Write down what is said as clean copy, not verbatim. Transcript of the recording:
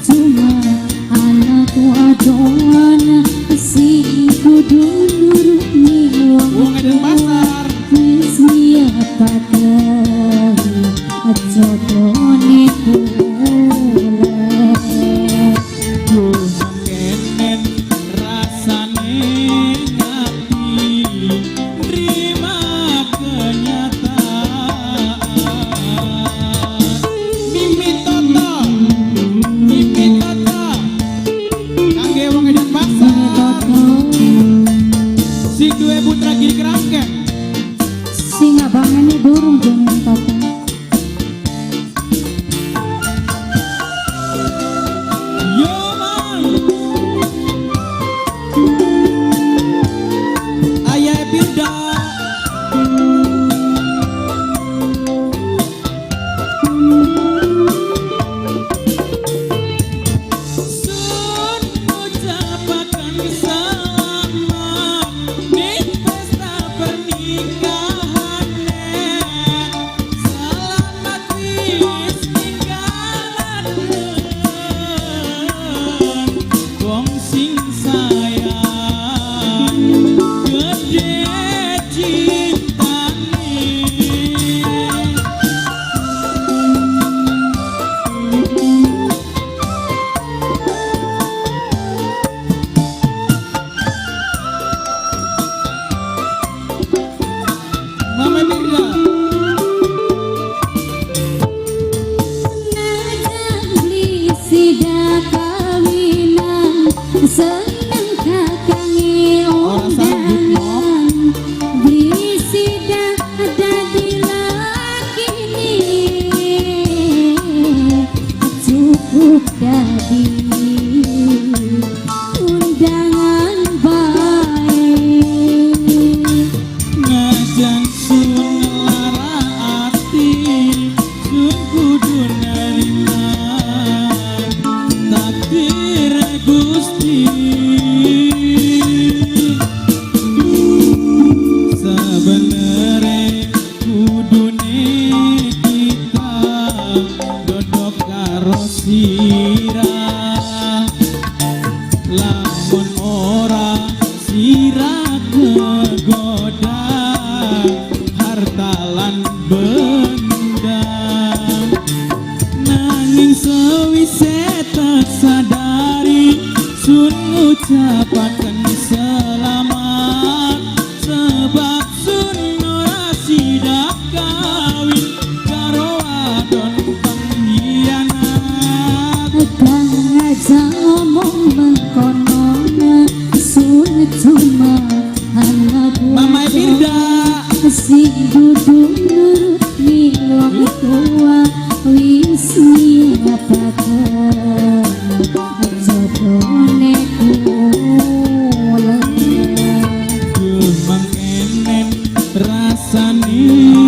cuma anak wadon sing kudu nuruni wong Wong Edan Pasar. Wis nyiapaken jodone kula. Duh, mangkenen rasane ati nrima kenyataan. Mimi Toto, Mimi Toto, kangge wong Edan Pasar. Sing duwe putra Giri Kerangkeng. Sing abangane durung jeneng Toto. Yo man. Ayah Pirda. Sun ucapaken selamat ning pesta pernikahanne. Selamat wis ninggalaken wong sing sayang gede cintane. Mama Mirna. Najan beli sida kawinan seneng kakange Ora sanggup, undangan beli sida dadi lakine cukup dadi undangan bae. Najan sun lara ati, sun kudu nerima takdir Gusti. Sebenere kudune kita dodok karo sirah, lamun ora sirah kegoda harta lan benda. Nanging sewise tak sadari sun ngucapaken selamat, sebab sun ora sida kawin karo wadon pengkhianat. Kang aja ngomong mengkono, sun cuma anak Mama Firda. Sing kudu nuruni wong tua wis nyiapaken jodone kula. Duh, mangkenen rasane